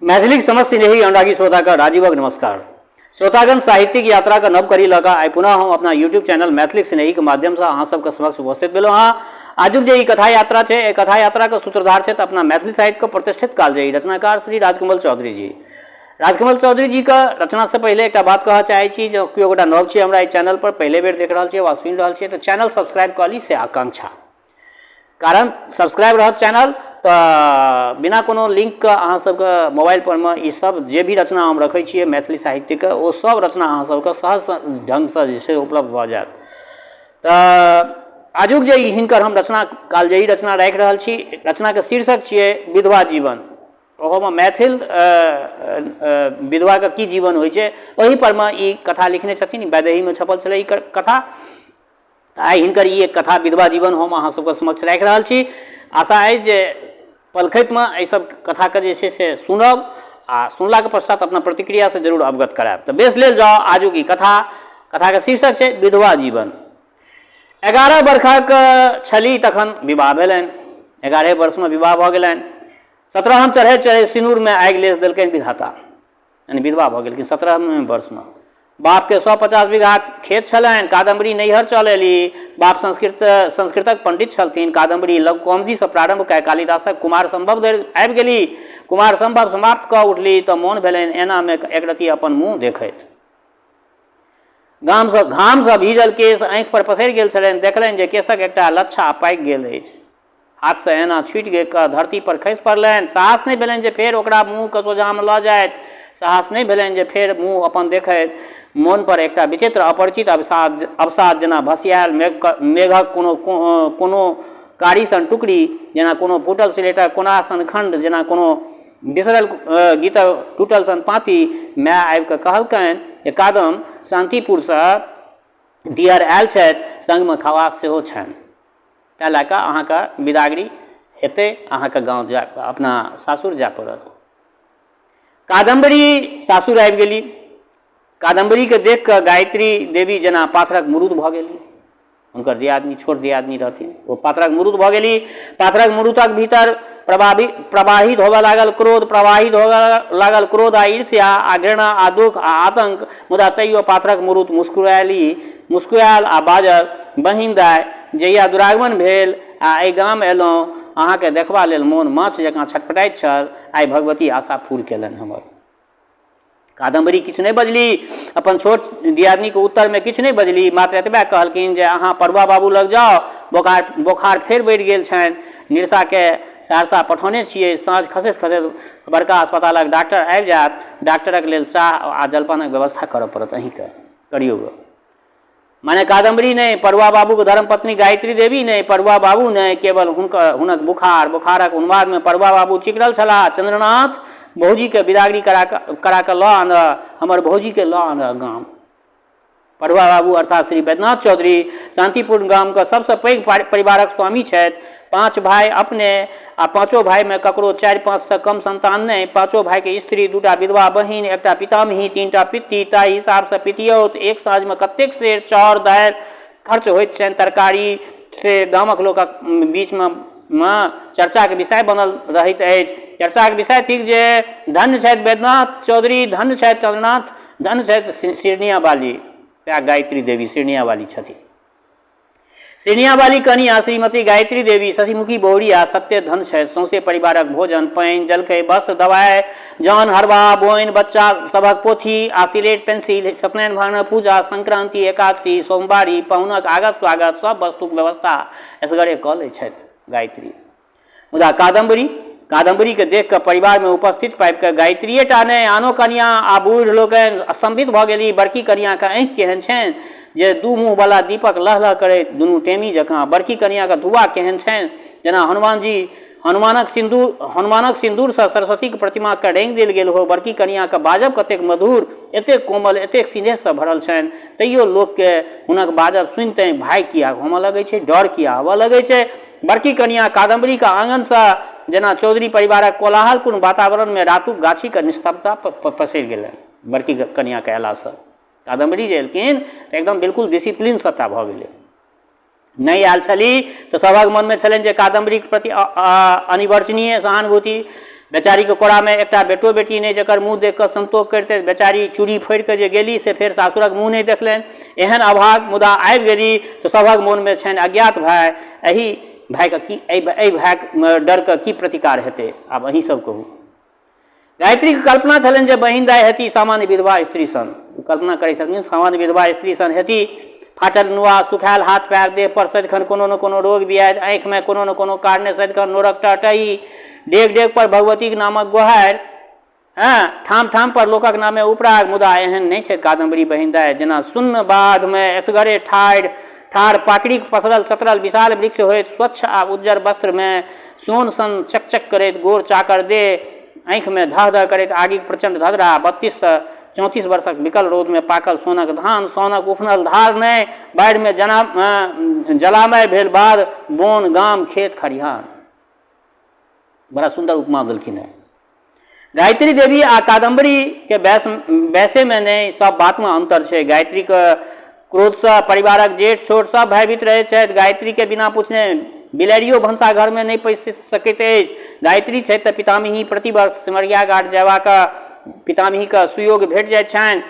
मैथिलीक समस्त स्नेही अनुरागी श्रोताके राजीवक नमस्कार। श्रोतागण, साहित्यिक यात्राके नव कड़ी लऽ कऽ आइ पुनः हम अपना यूट्यूब चैनल मैथिलीक स्नेहीके माध्यमसँ अहाँ सबके समक्ष उपस्थित भेलहुँ हँ। आजुक जे ई कथा यात्रा छै, एहि कथा यात्राके सूत्रधार छथि अपना मैथिली साहित्यके प्रतिष्ठित कालजयी रचनाकार श्री राजकमल चौधरी जी। राजकमल चौधरी जीके रचनासँ पहिले एकटा बात कहऽ चाहै छी, जँ केओ गोटा नव छी हमरा एहि चैनल पर पहिले बेर देख रहल छियै वा सुनि रहल छियै तऽ चैनल सब्सक्राइब कऽ ली से आकांक्षा। कारण सब्सक्राइब रहत चैनल तऽ बिना कोनो लिङ्कके अहाँ सबके मोबाइल परमे ई सब जे भी रचना हम रखै छियै मैथिली साहित्यके ओ सब रचना अहाँ सबके सहज ढङ्गसँ जे छै उपलब्ध भऽ जायत। तऽ आजुक जे हिनकर हम रचना कालजयी रचना राखि रहल छी, रचनाके शीर्षक छियै विधवा जीवन। ओहोमे मैथिल विधवाके की जीवन होइ छै ओहि परमे ई कथा लिखने छथिन। वैदेहीमे छपल छलै ई कथा। तऽ आइ हिनकर ई एक कथा विधवा जीवन हम अहाँ सबके समक्ष राखि रहल छी। आशा अछि जे पलखतिमे एहि सब कथाके जे छै से सुनब आ सुनलाके पश्चात अपना प्रतिक्रियासँ जरूर अवगत करायब। तऽ बेस, लेल जाउ आजुक ई कथा। कथाके शीर्षक छै विधवा जीवन। 11 बरखक छली तखन विवाह भेलनि। 11 वर्षमे विवाह भऽ गेलनि। 17 चढ़ैत चढ़ैत सिनूरमे आगि लेस देलकनि विधाता, यानी विधवा भऽ गेलखिन 17 वर्षमे। बापके 150 बीघा खेत छलनि। कादम्बरी नैहर चल अयली। बाप संस्कृतक पंडित छलथिन। कादम्बरी लघु कौमदीसँ प्रारम्भ कए कालिदासक कुमार संभव धरि आबि गेली। कुमार संभव समाप्त कऽ उठली तऽ मोन भेलनि एनामे एक रति अपन मुँह देखैत। गामसँ घामसँ भीजल केश आँखि पर पसरि गेल छलनि। देखलनि जे केशक एकटा लच्छा पाकि गेल अछि। हाथसँ एना छूटि गेल कऽ धरती पर खसि पड़लनि। साहस नहि भेलनि जे फेर ओकरा मुँहके सोझाँमे लऽ जाथि। साहस नहि भेलनि जे फेर मुँह अपन देखथि। मोन पर एकटा विचित्र अपरिचित अवसाद अवसाद जेना भसियायल मेघक कोनो कोनो कारी सन टुकड़ी, जेना कोनो फूटल सिलेटक कोना सन खण्ड, जेना कोनो बिसरल गीतक टूटल सन पाँति। माय आबि कऽ कहलकनि जे कादम शान्तिपुरसँ दिअर आयल छथि, संगमे खवास सेहो छनि। ताहि लए कऽ अहाँके बिदागरी हेतै, अहाँके गाँव जाय, अपना सासुर जाय पड़त। कादम्बरी सासुर आबि गेली। कादम्बरीके देख कऽ गायत्री देवी जेना पाथरक मुरुत भऽ गेली। हुनकर दियादनी, छोट दियादनी रहथिन, ओ पाथरक मुरुत भऽ गेली। पाथरक मुरुतक भीतर प्रवाहित होबऽ लागल क्रोध, प्रवाहित होबऽ लागल क्रोध आ ईर्ष्या आ घृणा आ दुख आ आतंक। मुदा तैयो पाथरक मुरुत मुस्कुरायली, मुस्कुरायल आ बाजल, बहिन दाय, जहिया दुरागमन भेल आ एहि गाम अयलहुँ, अहाँकेँ देखबा लेल मोन माछ जकाँ छटपटाइत छल। आइ भगवती आशा पूर केलनि हमर। कादम्बरी किछु नहि बजली। अपन छोट दियादनीके उत्तरमे किछु नहि बजली। मात्र एतबे कहलखिन जे अहाँ पढ़ुआ बाबू लग जाउ, बोखार बोखार फेर बढ़ि गेल छनि। निरसाके सहरसा पठौने छियै। साँझ खसैत खसैत बड़का अस्पतालक डॉक्टर आबि जायत। डॉक्टरक लेल चाह आ जलपानक व्यवस्था करऽ पड़त, अहीँके करियौ गऽ। माने कादम्बरी नहि, पढ़ुआ बाबूक धर्मपत्नी गायत्री देवी नहि, पढ़ुआ बाबू नहि, केवल हुनकर हुनक बुखार, बुखारक उन्मादमे पढ़ुआ बाबू चिकरल छलाह, चंद्रनाथ, भौजीके बिदागरी करा कऽ करा कऽ लऽ आनह, हमर भौजीके लऽ आनह गाम। पढ़ुआ बाबू अर्थात श्री बैद्यनाथ चौधरी शान्तिपूर्ण गामके सबसँ पैघ परिवारक स्वामी छथि। 5 भाइ अपने आ पाँचो भाइमे ककरो 4-5सँ कम सन्तान नहि। पाँचो भाइके स्त्री, 2टा विधवा बहिन, एकटा पितामही, 3टा पित्ती, ताहि हिसाबसँ पितियौत। एक साँझमे कतेक सेर चाउर दालि खर्च होइत छनि तरकारी, से गामक लोकक बीचमे चर्चाक विषय बनल रहैत अछि। चर्चाक विषय थिक जे धन्य छथि बैद्यनाथ चौधरी, धन्य छथि चंद्रनाथ, धन्य छथि सिरनिया बाली। गायत्री देवी सिरनिया वाली छथि। सिरनिया वाली कनिया श्रीमती गायत्री देवी शशिमुखी बहुरिया सत्य धन छथि। सौंसे परिवारक भोजन, पानि, जलखै, वस्त्र, दवाइ, जन, हरबा, बोनि, बच्चा सभक पोथी आ सिलेट पेंसिल, सत्यनारायण भगवानक पूजा, संक्रांति, एकादशी, सोमवारी, पाहुनक आगत स्वागत, सब वस्तुक व्यवस्था एसगरे कऽ लै छथि गायत्री। मुदा कादम्बरी कादम्बरीके देख कऽ परिवारमे उपस्थित पाबि कऽ गायत्रिए टा नहि, आनो कनियाँ आ बूढ़ लोकनि स्तम्भित भऽ गेली। बड़की कनियाँके आँखि केहन छनि जे दू मुँहवला दीपक लह लह करैत दुनू टेमी जकाँ। बड़की कनियाँके धुआ केहन छनि जेना हनुमानजी हनुमानक सिन्दूर हनुमानक सिन्दूरसँ सरस्वतीक प्रतिमाके रङ्गि देल गेल हो। बड़की कनियाँके बाजब कतेक मधुर, एतेक कोमल, एतेक सिनेहसँ भरल छनि, तैयो लोकके हुनक बाजब सुनिते भय किया होमऽ लगै छै, डर किया होबऽ लगै छै? बड़की कनियाँ कादम्बरीक आङनसँ जेना चौधरी परिवारक कोलाहलपूर्ण वातावरणमे रातुक गाछीक निस्तब्धता पसरि गेलनि। बड़की कनियाँके अयलासँ कादम्बरी जे एलखिन तऽ एकदम बिल्कुल डिसिप्लीन सभटा भऽ गेलै। नहि आयल छली तऽ सभक मनमे छलनि जे कादम्बरीक प्रति अनिवर्चनीय सहानुभूति बेचारीके कोरामे एकटा बेटो बेटी नहि जकर मुँह देखि कऽ सन्तोष करितै। बेचारी चूड़ी फोड़ि कऽ जे गेली से फेर सासुरक मुँह नहि देखलनि। एहन अभाग, मुदा आबि गेली तऽ सभक मोनमे छनि अज्ञात भय। एहि भयके की, एहि भयक डरके की प्रतिकार हेतै? आब अहीं सब कहू। गायत्रीके कल्पना छलनि जे बहिन दाइ हेती सामान्य विधवा स्त्री सन। कल्पना करै छलखिन सामान्य विधवा स्त्री सन हेती, फाटल नुआ, सुखायल हाथ पैर, देह पर सदिखन कोनो ने कोनो रोग बियाधि, आँखिमे कोनो ने कोनो कारणे सदिखन नोरक टहटही, डेग डेग पर भगवतीक नामक गोहारि, हँ, ठाम ठाम पर लोकक नामे उपराग। मुदा एहन नहि छथि कादम्बरी बहिन दाइ, जेना सुन्न बाधमे एसगरे ठाढ़ि ठाढ़ पाकड़िक पसरल चतरल विशाल वृक्ष होइत, स्वच्छ आ उज्जर वस्त्रमे सोन सन चकचक करैत गोर चाकर देह, आँखिमे धह धह करैत आगिक प्रचण्ड धधरा, 32 सँ 34 वर्षक विकल रौदमे पाकल सोनक धान, सोनक उफनल धार नहि, बाढ़िमे जना जलामय भेल बाध बोन गाम खेत खरिहान। बड़ा सुन्दर उपमा देलखिन हेँ। गायत्री देवी आ कादम्बरीके वयसेमे नहि, सब बातमे अन्तर छै। गायत्रीके क्रोधसँ परिवारक जेठ छोट सब भयभीत रहैत छथि। गायत्रीके बिना पूछने बिलाड़ियो भनसा घरमे नहि पैसि सकैत अछि। गायत्री छथि तऽ पितामही प्रतिवर्ष सिमरिया घाट जयबाक पितामहीके सुयोग भेट जाइत छनि।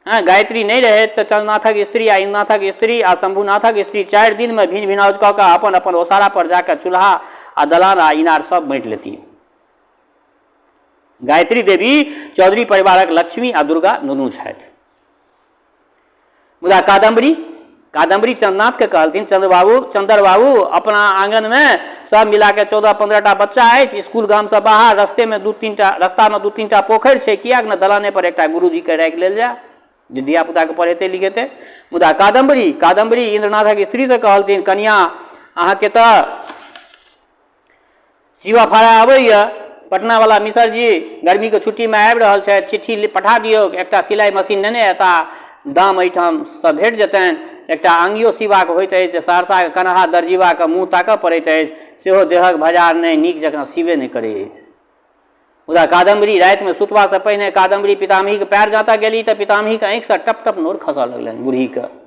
हँ, गायत्री नहि रहैत तऽ चन्द्रनाथक स्त्री आ इन्द्रनाथक स्त्री आ शम्भुनाथक स्त्री 4 दिनमे भिन भिनाउज कऽ कऽ अपन अपन ओसारा पर जाकऽ चूल्हा आ दलान आ इनार सब बाँटि लेती। गायत्री देवी चौधरी परिवारक लक्ष्मी आ दुर्गा दुनू छथि। मुदा कादम्बरी कादम्बरी चन्द्रनाथके कहलथिन, चन्द्रबाबू चन्द्रबाबू, अपना आङनमे सब मिलाके 14-15 टा बच्चा अछि, स्कूल गामसँ बाहर, रस्तेमे दू तीन टा रस्तामे दू तीन टा पोखरि छै, किएक ने दलाने पर एकटा गुरुजीके राखि लेल जाय जे धियापुताके पढ़ेतै लिखेतै। मुदा कादम्बरी कादम्बरी इन्द्रनाथक स्त्रीसँ कहलथिन, कनियाँ अहाँके तऽ शिवा फाड़ा अबैए, पटनावला मिसरजी गर्मीके छुट्टीमे आबि रहल छथि, चिट्ठी पठा दियौक, एकटा सिलाइ मशीन नेने एता, दाम एहिठामसँ भेट जेतनि। एकटा आङ्गियो सीबाक होइत अछि जे सहरसाके कन्हा दर्जीबाके मुँह ताकऽ पड़ैत अछि, सेहो देहक भजार नहि, नीक जकाँ सीबे नहि करै अछि। मुदा कादम्बरी रातिमे सुतबासँ पहिने कादम्बरी पितामहीके पएर जाँतऽ गेली तऽ पितामहीके आँखिसँ टप टप नोर खसऽ लगलनि बुढ़ीके।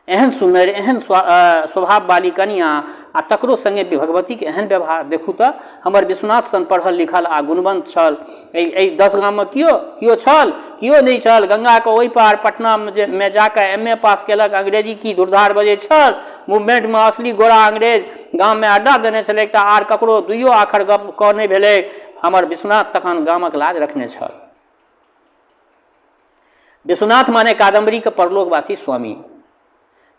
एहन सुन्नरि, एहन स्वभाववाली कनियाँ आ तकरो सङ्गे भगवतीके एहन व्यवहार। देखू तऽ, हमर विश्वनाथ सन पढ़ल लिखल आ गुणवन्त छल। एहि 10 गाममे केओ केओ छल? केओ नहि छल। गंगाके ओहि पार पटनामे मे जाकऽ एम ए पास केलक। अंग्रेजी की धुरधार बजैत छल। मूवमेंटमे असली गोरा अंग्रेज गाममे अड्डा देने छलैक तऽ आर ककरो दुइयो आखर गप कऽ नहि भेलै। हमर विश्वनाथ तखन गामक लाज रखने छल। विश्वनाथ माने कादम्बरीके परलोकवासी स्वामी।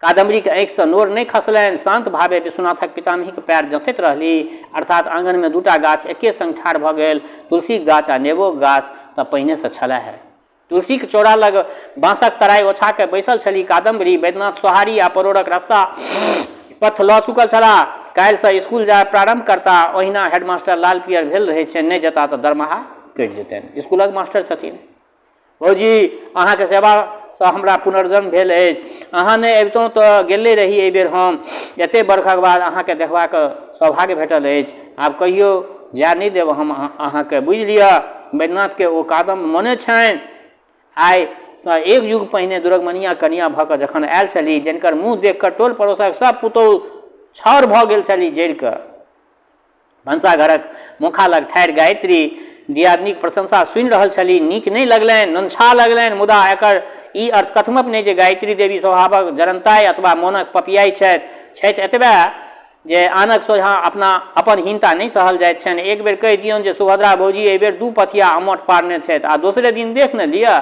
कादम्बरीके आँखिसँ नोर नहि खसलनि। शान्त भावे विश्वनाथक पितामहीके पैर जँतैत रहली। अर्थात आँगनमे दूटा गाछ एके संग ठाढ़ भऽ गेल, तुलसीक गाछ आ नेबोक गाछ तऽ पहिनेसँ छलए है। तुलसीक चौरा लग बाँसक तराइ ओछा कऽ बैसल छली कादम्बरी। वैद्यनाथ सोहारी आ परोड़क रस्सा पथ लऽ चुकल छलाह। काल्हिसँ स्कूल जायब प्रारम्भ करता। ओहिना हेडमास्टर लाल पियर भेल रहै छनि, नहि जेता तऽ दरमाहा कटि जेतनि। स्कूलक मास्टर छथिन। भौजी, अहाँके सेवासँ हमरा पुनर्जन्म भेल अछि। अहाँ नहि अबितहुँ तऽ गेले रही एहिबेर हम। एतेक बरखक बाद अहाँके देखबाक सौभाग्य भेटल अछि। आब कहियो जाय नहि देब हम अहाँके, बुझि लिअ। वैद्यनाथके ओ कादम मने छनि। आइसँ एक युग पहिने दुरगमनिया कनिया भऽ कऽ जखन आयल छली, जिनकर मुँह देखि कऽ टोल पड़ोसक सभ पुतोहु छाउर भऽ गेल छली जरि कऽ। भनसाघरक मोखा लग ठाढ़ि गायत्री दियादनीक प्रशंसा सुनि रहल छली। नीक नहि लगलनि, ननछा लगलनि, मुदा एकर ई अर्थ कथमपि नहि जे गायत्री देवी स्वभावक जरनताइ अथवा मोनक पपियाइ छथि। छथि एतबे जे आनक सोझाँ अपना अपन हीनता नहि सहल जाइत छनि। एक बेर कहि दियौन जे सुभद्रा भौजी एहि बेर 2 पथिया अम्मट पारने छथि आ दोसरे दिन देख ने लिअ।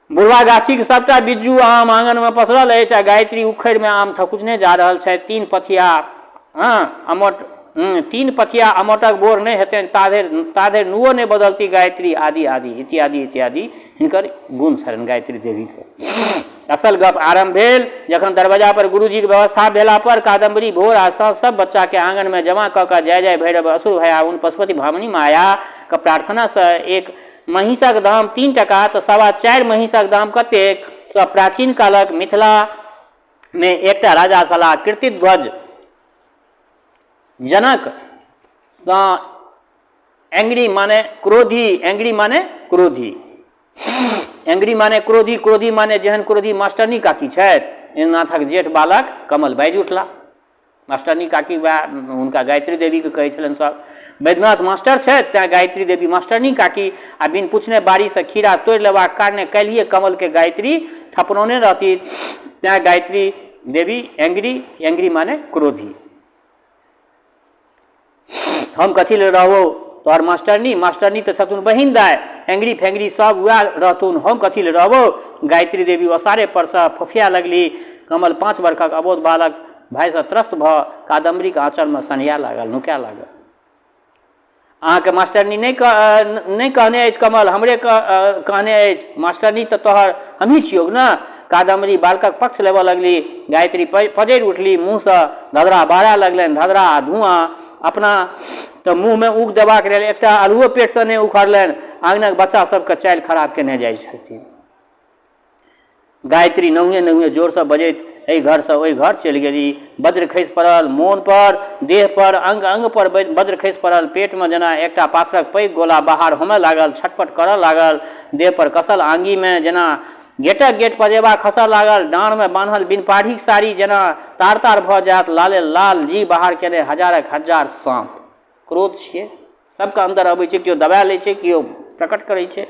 बुढ़वा गाछीक सभटा बिज्जू आम आङनमे पसरल अछि आ गायत्री उखड़िमे आम थकुचने जा रहल छथि। 3 पथिया अमट 3 पथिया अमटक बोर नहि हेतनि ताधरि नुओ नहि बदलती गायत्री, आदि आदि इत्यादि इत्यादि हिनकर गुण छलनि गायत्री देवीके। असल गप आरम्भ भेल जखन दरवाजा पर गुरुजीक व्यवस्था भेला पर कादम्बरी भोर आ साँझ सब बच्चाके आङनमे जमा कऽ कऽ जय जय भैरव असुर भयाउन पशुपति भामिनी माया के प्रार्थनासँ एक महिषक दाम 3 टका तऽ 4.25 महिषक दाम कतेक? सँ प्राचीन कालक मिथिला मे एकटा राजा छलाह कीर्तिध्वज जनक सँ एंग्री माने क्रोधी, एंग्री माने क्रोधी, एंग्री माने क्रोधी, क्रोधी माने जेहन क्रोधी मास्टरनी काकी छथि। इन्द्रनाथक जेठ बालक कमल बाजि उठला, मास्टरनी काकी वएह हुनका गायत्री देवीके कहै छलनि सब। वैद्यनाथ मास्टर छथि तेँ गायत्री देवी मास्टरनी काकी आ बिन पुछने बाड़ीसँ खीरा तोड़ि लेबाक कारणे काल्हिए कमलके गायत्री थपड़ौने रहती तेँ गायत्री देवी एंग्री, एंग्री माने क्रोधी। हम कथी ले रहबौ तोहर मास्टरनी, मास्टरनी तऽ छथुन बहिन दाइ, एंगरी फेंगरी सब वएह रहथुन, हम कथी ले रहबौ। गायत्री देवी ओसारे परसँ फोफिया लगली। कमल 5 बरखक अबोध बालक भाइसँ त्रस्त भऽ कादम्बरीक आँचरमे सन्हिया लागल, नुकाए लागल। अहाँके मास्टरनी नहि कहने अछि कमल, हमरे कहने अछि। मास्टरनी तऽ तोहर हमही छियौक ने। कादम्बरी बालकक पक्ष लेबऽ लगली। गायत्री पजरि उठली, मुँहसँ धधरा बहराए लगलनि, धधरा आ धुआँ। अपना तऽ मुँहमे ऊक देबाक लेल एकटा अल्हुओ पेटसँ नहि उखड़लनि। आँगनक बच्चा सभके चालि खराब केने जाइ छथिन। गायत्री नहुएँ नहुएँ जोरसँ बजैत एहि घरसँ ओहि घर चलि गेली। वज्र खसि पड़ल मोन पर, देह पर, अंग अंग पर वज्र खसि पड़ल। पेटमे जेना एकटा पाथरक पैघ गोला बाहर होमय लागल, छटपट करऽ लागल। देह पर कसल आंगीमे जेना गेटक गेट पजेबा खसऽ लागल। डाँड़मे बान्हल बिन पाढ़िक साड़ी जेना तार-तार भऽ जायत। लाले लाल जी बाहर केने हजारक हजार साँप। क्रोध छियै, सबके अन्दर अबै छै, केओ दबा लै छै, केओ प्रकट करै छै।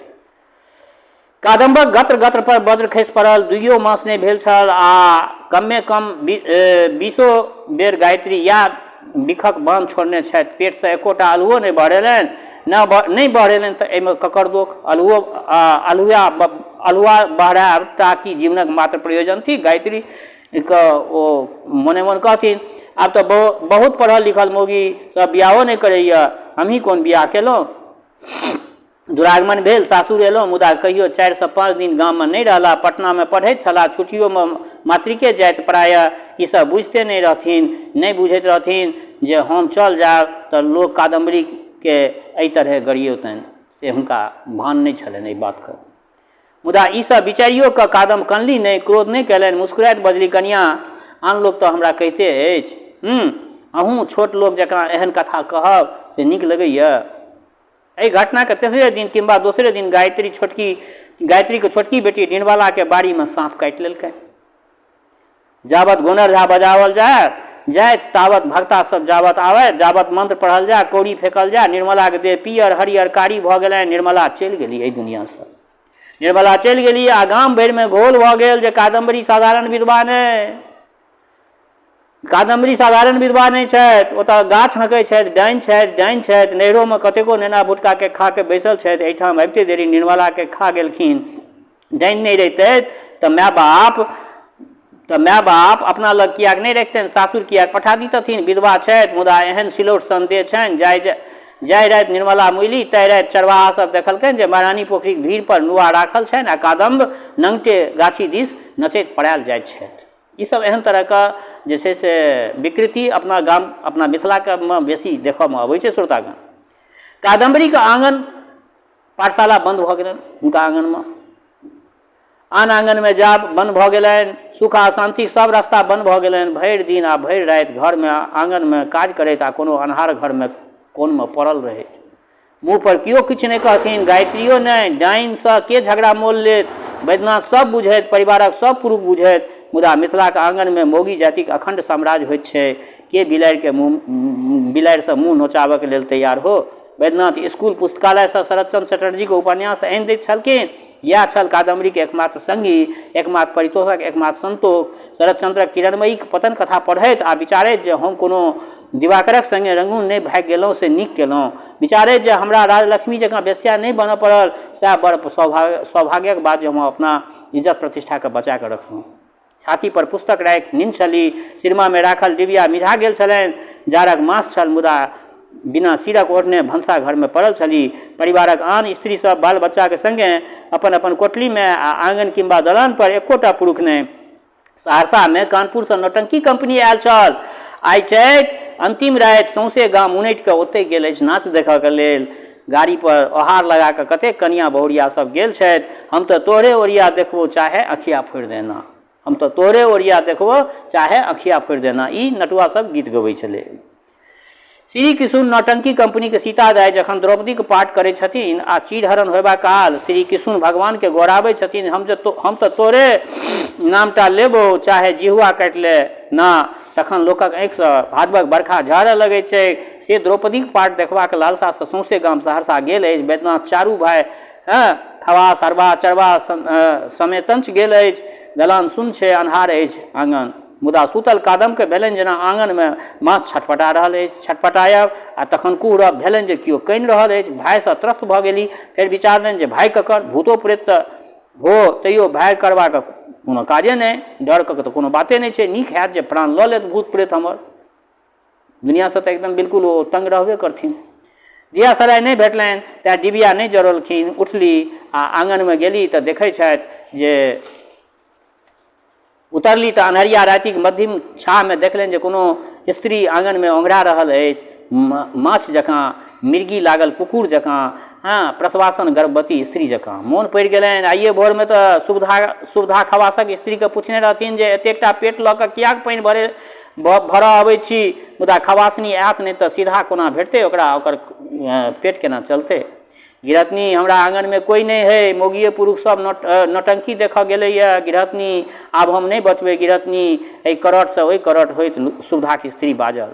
कादम्बक गत्र गत्र पर वज्र खसि पड़ल। 2 मास नहि भेल छल आ कमे कम 20 बेर गायत्री इएह बिखक बाण छोड़ने छथि। पेटसँ एकोटा अल्हुओ नहि बहरेलनि। नहि बहरेलनि तऽ एहिमे ककर दोख? अल्हुआ बहरायब टा की जीवनक मात्र प्रयोजन थिक? गायत्री के ओ मोने मोन कहथिन, आब तऽ बहुत पढ़ल लिखल मौगी सब बियाहो नहि करैए, हमही कोन बियाह केलहुँ? दुरागमन भेल, सासुर एलहुँ, मुदा कहियो 4 सँ 5 दिन गाममे नहि रहलाह। पटनामे पढ़ैत छलाह, छुट्टियोमे मातृके जाइत प्रायः। ई सब बुझिते नहि रहथिन, नहि बुझैत रहथिन जे हम चल जायब तऽ लोक कादम्बरीके एहि तरहे गरियौतनि, से हुनका भान नहि छलनि एहि बातके। मुदा ई सब विचारियो कऽ कादम कनली नहि, क्रोध नहि कयलनि, मुस्कुराइत बजली, कनियाँ, आन लोक तऽ हमरा कहिते अछि। अहूँ छोट लोक जकाँ एहन कथा कहब से नीक लगैए? एहि घटनाके तेसरे दिन किंबा दोसरे दिन गायत्रीके छोटकी बेटी निर्मलाके बाड़ीमे साँप काटि लेलकै। जाबत गोनर झा बजाओल जाय जाइत ताबत भक्ता सब जाबत आबय, जाबत मंत्र पढ़ल जाय, कौड़ी फेकल जाय, निर्मलाके देह पियर हरियर कारी भऽ गेलनि। निर्मला चलि गेली एहि दुनियासँ। निर्मला चलि गेली आ गाम भरिमे घोल भऽ गेल जे कादम्बरी साधारण विधवा नहि, कादम्बरी साधारण विधवा नहि छथि, ओतऽ गाछ हँकै छथि, डाइन छथि, डाइन छथि, नैहरोमे कतेको नेना भुटकाके खा कऽ बैसल छथि, एहिठाम अबिते देरी निर्मलाके खा गेलखिन। डाइन नहि रहितथि तऽ माय बाप अपना लग किएक नहि रखितनि, सासुर किएक पठा दितथिन? विधवा छथि मुदा एहन सिलौट सन देह छनि। जाहि राति निर्मला मुइली ताहि राति चरवाहा सब देखलकनि जे महारानी पोखरिक भीड़ पर नुआ राखल छनि आ कादम्ब नंगटे गाछी दिस नचैत पड़ायल जाइत छथि। ई सब एहन तरहके जे छै से विकृति अपना गाम अपना मिथिलाके मे बेसी देखऽमे अबै छै। श्रोतागण, कादम्बरीके आङन पाठशाला बन्द भऽ गेलनि। हुनका आङनमे आन आङनमे जायब बन्द भऽ गेलनि। सुख आ शान्तिक सब रास्ता बन्द भऽ गेलनि। भरि दिन आ भरि राति घरमे आङनमे काज करैत आ कोनो अन्हार घरमे कोनमे पड़ल रहैत। मुँह पर केओ किछु नहि कहथिन, गायत्रियो नहि। डाइनसँ के झगड़ा मोल लेत? वैद्यनाथ सब बुझैत, परिवारक सब पुरुख बुझैत, मुदा मिथिलाक आङनमे मौगी जातिक अखण्ड साम्राज्य होइत छै। के बिलाड़िके मुँह बिलाड़िसँ मुँह नोचाबऽके लेल तैयार हो? वैद्यनाथ स्कूल पुस्तकालयसँ शरदचंद्र चटर्जीके उपन्यास आनि दैत छलखिन। इएह छल कादम्बरीके एकमात्र संगी, एकमात्र परितोषक, एकमात्र संतोष। शरदचंद्रक किरणमयीक पतन कथा पढ़ैत आ विचारैत जे हम कोनो दिवाकरक संगे रंगून नहि भागि गेलहुँ से नीक केलहुँ। विचारैत जे हमरा राजलक्ष्मी जकाँ वेश्या नहि बनऽ पड़ल सएह बड़ सौभाग्यक बात जे हम अपना इज्जत प्रतिष्ठाके बचा कऽ रखलहुँ। छाती पर पुस्तक राखि निन्न छली। सिरमामे राखल डिबिया मिझा गेल छलनि। जाड़क मास छल मुदा बिना सिरक ओढ़ने भनसा घरमे पड़ल छली। परिवारक आन स्त्री सब बाल बच्चाक संगे अपन अपन कोठलीमे आ आङन किंबा दलान पर एकोटा पुरुख नहि। सहरसामे कानपुरसँ नौटंकी कंपनी आयल छल। आइ चैत अंतिम राति सौंसे गाम उनटि कऽ ओतहि गेल अछि नाच देखऽके लेल। गाड़ी पर ओहार लगा कऽ कतेक कनियाँ बहुरिया सब गेल छथि। हम तऽ तोहरे ओरिया देखबौ चाहे अँखिया फोड़ि देना। हम तऽ तोहरे ओरिया देखबौ चाहे अँखिया फोड़ि देना। ई नटुआ सब गीत गबै छलै। श्री किशुन नौटंकी कंपनीके सीता दाइ जखन द्रौपदीके पाठ करै छथिन आ चीरहरण होयबा काल श्री किशुन भगवानके गोहराबै छथिन, हम जे हम तऽ तोरे नामटा लेबौ चाहे जिहुआ काटि ले ना, तखन लोकक आँखिसँ भादवक बरखा झहरऽ लगै छै। से द्रौपदीक पाठ देखबाक लालसासँ सौंसे गाम सहरसा गेल अछि। बैद्यनाथ चारू भाइ हँ खवास, हरबा, चरबा समेतंच गेल अछि। दलान सुन्न छै, अन्हार अछि आँगन। मुदा सूतल कादमकेँ भेलनि जेना आँगनमे माछ छटपटा रहल अछि। छटपटायब आ तखन कुहरब। भेलनि जे कियो कानि रहल अछि। भयसँ त्रस्त भऽ गेली। फेर विचारलनि जे भय ककर? भूतो-प्रेत तँ हो तैयो भय करबाक कोनो काजे नहि। डरक तँ कोनो बाते नहि छै। नीक हएत जे प्राण लऽ लेत भूत-प्रेत हमर। दुनिआँसँ तऽ एकदम बिल्कुल ओ तंग रहबे करथिन। दिया सराय नहि भेटलनि तेँ डिबिया नहि जरौलखिन। उठली आ आँगनमे गेली तऽ देखै छथि जे उतरली तऽ अन्हरिया रातिक मद्धिम छाहमे देखलनि जे कोनो स्त्री आङनमे ओंघरा रहल अछि, माछ जकाँ, मिर्गी लागल कुकुर जकाँ, हँ, प्रसवासन गर्भवती स्त्री जकाँ। मोन पड़ि गेलनि, आइए भोरमे तऽ सुबधा सुबधा खवासक स्त्रीकेँ पुछने रहथिन जे एतेकटा पेट लऽ कऽ किएक पानि भरे भरऽ अबै छी? मुदा खवासनी आयत नहि तऽ सीधा कोना भेटतै ओकरा, ओकर पेट केना चलतै? गिरहतनी हमरा आङनमे कोइ नहि हइ, मौगिए पुरुख सब नौटंकी देखऽ गेलैए। गिरहतनी आब हम नहि बचबै गिरहतनी। एहि करटसँ ओहि करट होइत सुविधाक स्त्री बाजल।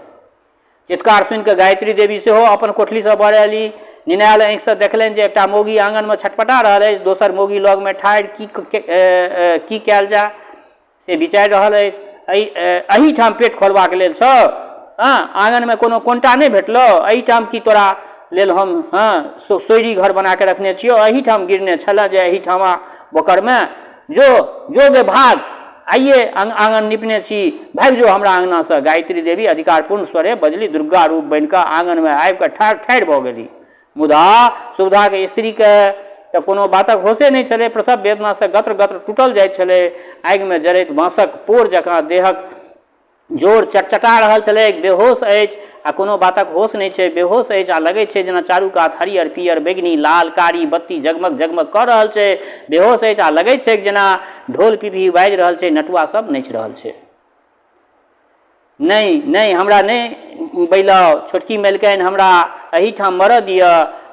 चित्कार सुनिकऽ गायत्री देवी सेहो अपन कोठलीसँ बहरायली। निनायल आँखिसँ देखलनि जे एकटा मौगी आङनमे छटपटा रहल अछि, दोसर मौगी लगमे ठाढ़ि की की कयल जाय से विचारि रहल अछि। एहि एहिठाम पेट खोलबाक लेल छौ? हँ, आङनमे कोनो कोनटा नहि भेटलौ? एहिठाम की तोरा लेल हम हँ सोइरी घर बना कऽ रखने छियौ? एहिठाम गिरने छलए जे एहिठाम बोकरमे? जो जो गे भाग, आइए आङन निपने छी, भागि जो हमरा अङनासँ। गायत्री देवी अधिकारपूर्ण स्वरे बजली। दुर्गा रूप बनि कऽ आङनमे आबि कऽ ठाढ़ ठाढ़ि भऽ गेली। मुदा सुविधाक स्त्रीके तऽ कोनो बातक होशे नहि छलै। प्रसव वेदनासँ गत्र गत्र टूटल जाइत छलै। आगिमे जरैत बाँसक पोर जकाँ देहक जोर चटचटा रहल छलैक। बेहोश अछि आ कोनो बातक होश नहि छै। बेहोश अछि आ लगैत छै जेना चारू कात हरियर, पीयर, बैगनी, लाल, कारी बत्ती जगमग जगमग कऽ रहल छै। बेहोश अछि आ लगैत छैक जेना ढोल पिपही बाजि रहल छै, नटुआ सब नाचि रहल छै। नहि नहि, हमरा नहि बैलाउ छोटकी मलिकाइन, हमरा एहीठाम मरऽ दिअ,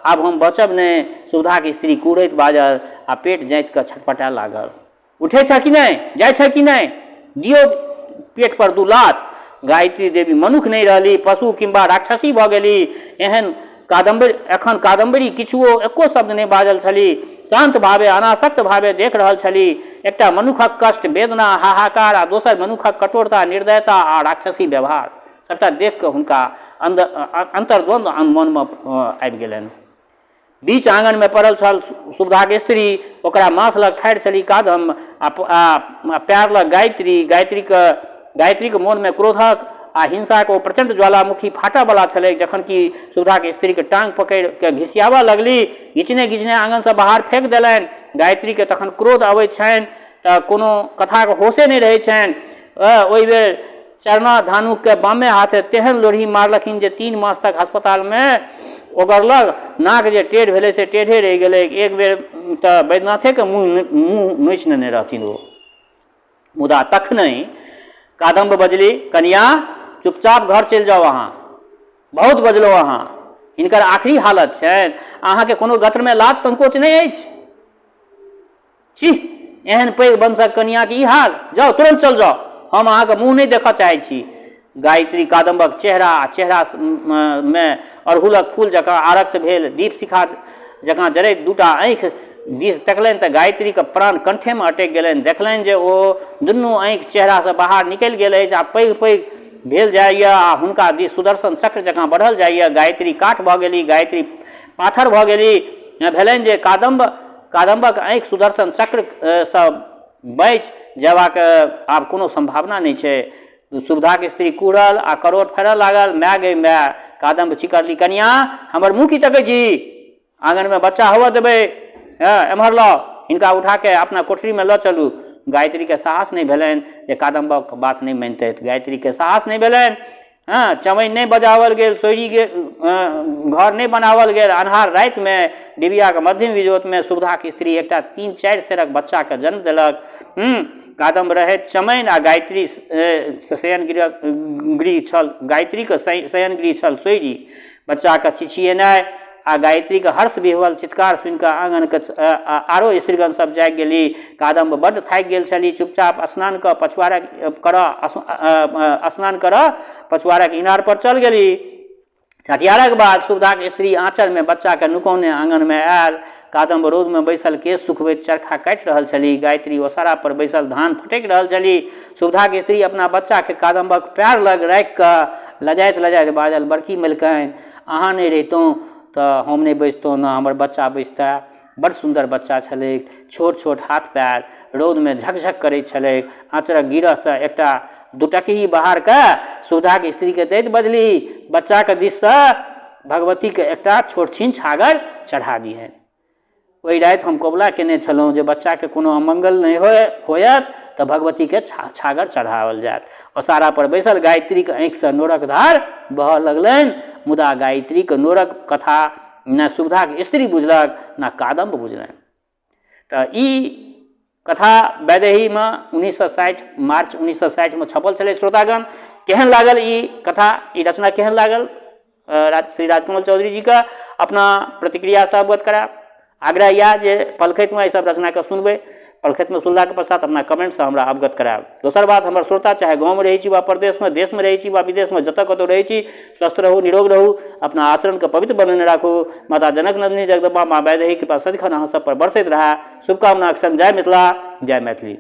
आब हम बचब नहि। सुविधाक स्त्री कुहरैत बाजल आ पेट जाँति कऽ छटपटाय लागल। उठै छह कि नहि? जाइ छह कि नहि? दियौ पेट पर दू लात। गायत्री देवी मनुख नहि रहली, पशु किंबा राक्षसी भऽ गेली। एहन कादम्बरी एखन कादम्बरी किछुओ एको शब्द नहि बाजल छली। शान्त भावे, अनासक्त भावे देख रहल छली। एकटा मनुखक कष्ट, वेदना, हाहाकार आ दोसर मनुखक कठोरता, निर्दयता आ राक्षसी व्यवहार। सबटा देख कऽ हुनका अन्तर्द्वन्द्व मनमे आबि गेलनि। बीच आङनमे पड़ल छल सुविधाक स्त्री, ओकरा माथ लग ठाढ़ि छली कादम आ पएर लग गायत्री। गायत्रीक गायत्रीक मोनमे क्रोधक आ हिंसाक ओ प्रचण्ड ज्वालामुखी फाटऽवला छलैक जखन कि सुविधाक स्त्रीक टांग पकड़ि कऽ घिसियाबऽ लगली। घिचने घिचने आङनसँ बाहर फेक देलनि। गायत्रीकेँ तखन क्रोध अबैत छनि तऽ कोनो कथाक होशे नहि रहैत छनि। ओहि बेर चरना धानुककेँ बामे हाथे तेहन लोढ़ी मारलखिन जे 3 मास तक अस्पतालमे ओगरलक। नाक जे टेढ़ भेलै से टेढ़े रहि गेलैक। एक बेर तऽ बैद्यनाथेके मुँह मुँह नोचि नेने रहथिन ओ। मुदा तखनहि कादम्ब बजली, कनियाँ, चुपचाप घर चलि जाउ अहाँ। बहुत बजलहुँ अहाँ। हिनकर आखिरी हालत छनि। अहाँके कोनो गत्रमे लाज संकोच नहि अछि? छी, एहन पैघ वंशक कनियाँके ई हाल? जाउ, तुरन्त चल जाउ। हम अहाँके मुँह नहि देखऽ चाहै छी। गायत्री कादम्बक चेहरा आ चेहरामे अड़हुलक फूल जकाँ आरक्त भेल दीपशिखा जकाँ जरैत दूटा आँखि दिस तकलनि तऽ गायत्रीक प्राण कण्ठेमे अटकि गेलनि। देखलनि जे ओ दुनू आँखि चेहरासँ बाहर निकलि गेल अछि आ पैघ-पैघ भेल जाइए आ हुनका दिस सुदर्शन चक्र जकाँ बढ़ल जाइए। गायत्री काठ भऽ गेली। गायत्री पाथर भऽ गेली। भेलनि जे कादम्ब कादम्बक आँखि सुदर्शन चक्रसँ बचि जयबाक आब कोनो सम्भावना नहि छै। सुविधाक स्त्री कुहरल आ करोट फेरऽ लागल, माय गै माय! कादम्ब चिकरली, कनियाँ, हमर मुँह की तकै छी? आङनमे बच्चा होबऽ देबै? हँ, एम्हर लाउ, हिनका उठा कऽ अपना कोठरीमे लऽ चलू। गायत्रीके साहस नहि भेलनि जे कादम्बक बात नहि मानितथि। गायत्रीके साहस नहि भेलनि। हँ, चमैन नहि बजाओल गेल, सोइरी घर नहि बनाओल गेल। अन्हार रातिमे डिबियाक मध्यम इजोतमे सुविधाक स्त्री एकटा 3-4 सेरक बच्चाके जन्म देलक। कादम्ब रहथि चमैन आ गायत्री शयन गृह गृह छल गायत्रीके शयन गृह छल सोइरी। बच्चाके चिचिएनाइ आ गायत्रीके हर्ष विह्वल चित्कार सुनि कऽ आङनके आरो स्त्रीगण सब जागि गेली। कादम्ब बड्ड थाकि गेल छली। चुपचाप स्नान कऽ पछुआरक करऽ स्नान करऽ पछुआरक इनार पर चल गेली। छठिहारक बाद सुविधाक स्त्री आँचरमे बच्चाकेँ नुकौने आङनमे आयल। कादम्ब रौदमे बैसल केश सुखबैत चरखा काटि रहल छली। गायत्री ओसारा पर बैसल धान फटकि रहल छली। सुविधाक स्त्री अपना बच्चाकेँ कादम्बक पएर लग राखि कऽ लजाइत-लजाइत बाजल, बड़की मलिकाइन, अहाँ नहि रहितहुँ तऽ हम नहि बचितहुँ, ने हमर बच्चा बचितए। बड़ सुन्दर बच्चा छलैक। छोट-छोट हाथ-पएर रौदमे झक-झक करैत छलैक। आँचरक गीरहसँ एकटा दुटकही बहार कऽ सुविधाक स्त्रीकेँ दैत बजली, बच्चाक दिससँ भगवतीकेँ एकटा छोट-छीन छागर चढ़ा दिहनि। ओहि राति हम कबुला केने छलहुँ जे बच्चाकेँ कोनो अमंगल नहि होयत तऽ भगवतीकेँ छागर चढ़ाओल जायत। ओसारापर बैसल गायत्रीक आँखिसँ नोरक धार बहऽ लगलनि। मुदा गायत्रीक नोरक कथा ने सुविधाक स्त्री बुझलक ने कादम्ब बुझलनि। तऽ ई कथा वैदेहीमे 1960 मार्च 1960मे छपल छलै। श्रोतागण, केहन लागल ई कथा, ई रचना केहन लागल श्री राजकमल चौधरी जीके अपना प्रतिक्रियासँ अवगत करायब। आग्रह इएह जे पलखतिमे एहिसभ रचनाके सुनबै, पलखतिमे सुनलाके पश्चात अपना कमेन्टसँ हमरा अवगत करायब। दोसर बात, हमर श्रोता चाहे गाँवमे रहै छी वा परदेशमे, देशमे रहै छी वा विदेशमे, जतऽ कतहु रहै छी, स्वस्थ रहू, निरोग रहू, अपना आचरणके पवित्र बनेने राखू। माता जनक नन्दिनी जगदम्बा माँ वैदेही कृपा सदिखन अहाँ सब पर बरसैत रहए। शुभकामनाक संग जय मिथिला, जय मैथिली।